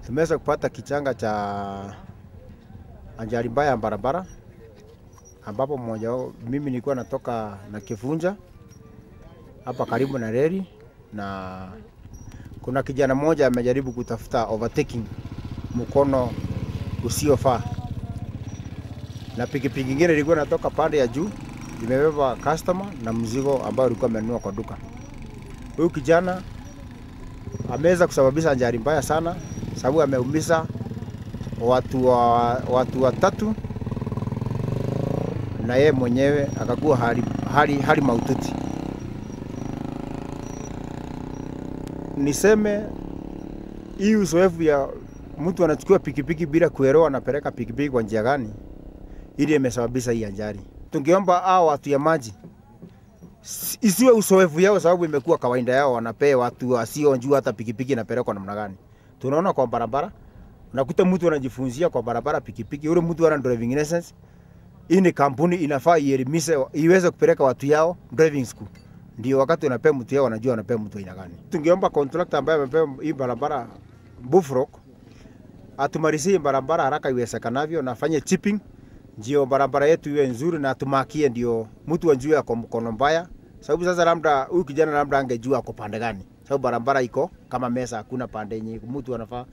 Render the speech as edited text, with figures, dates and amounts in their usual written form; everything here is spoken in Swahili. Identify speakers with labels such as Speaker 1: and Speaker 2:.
Speaker 1: Tumeweza kupata kichanga cha ajali mbaya ya barabara ambapo mmoja wao, mimi nilikuwa natoka na Kifunja hapa karibu na reli, na kuna kijana mmoja amejaribu kutafuta overtaking mkono usiofaa, na pikipiki nyingine ilikuwa natoka pande ya juu imebeba customer na mzigo ambao alikuwa amenunua kwa duka. Huyu kijana ameweza kusababisha ajali mbaya sana, sababu ameumiza watu watatu na yeye mwenyewe akakuwa hali mahututi. Niseme hii uzoefu ya mtu anachukua pikipiki bila kuelewa anapeleka pikipiki kwa njia gani, ili imesababisha hii ajali. Tungeomba hao watu ya maji isiwe uzoefu yao, sababu imekuwa kawaida yao, wanapea watu wasiojua hata pikipiki inapelekwa namna gani. Tunaona kwa barabara, unakuta mtu anajifunzia kwa barabara pikipiki, yule mtu ana driving license. Hii ni kampuni inafaa ielimishe, iweze kupeleka watu yao driving school. Ndio wakati unapea mtu yao wanajua anapea mtu aina gani. Tungeomba contractor ambaye amepewa hii barabara Buffalo atumalizie barabara haraka iwezekanavyo na afanye chipping, ndio barabara yetu iwe nzuri na tumakie, ndio mtu ajue ako mkono mbaya. Sababu sasa labda huyu kijana labda angejua ako pande gani, sababu barabara iko kama mesa, hakuna pande yenye mtu anafaa.